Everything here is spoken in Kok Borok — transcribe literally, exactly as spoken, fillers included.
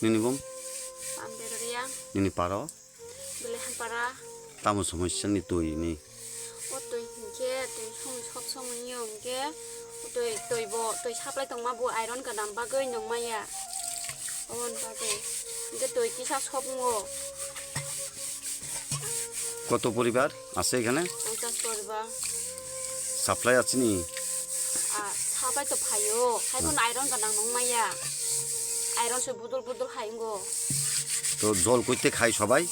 Nini bum? Ambedoria. Nini paro? Belehan para. Tamo somosya ni twi ni? O twi hinkhe twi song sob somoi yo hinkhe twi, twi bo twi supply tongma bo iron gwnang bagwi nung maya. Oboni bagwi hinkhe twi kisa sob wngo. কত পরিবার আছে এখানে? পঞ্চাশ পরিবার। সাপ্লাই আছে নি? Ah, supply to phaio, hai phano iron gwnang nung maya. Iron se budul budul hai wngo. তো জল কইতে খায় সবাই?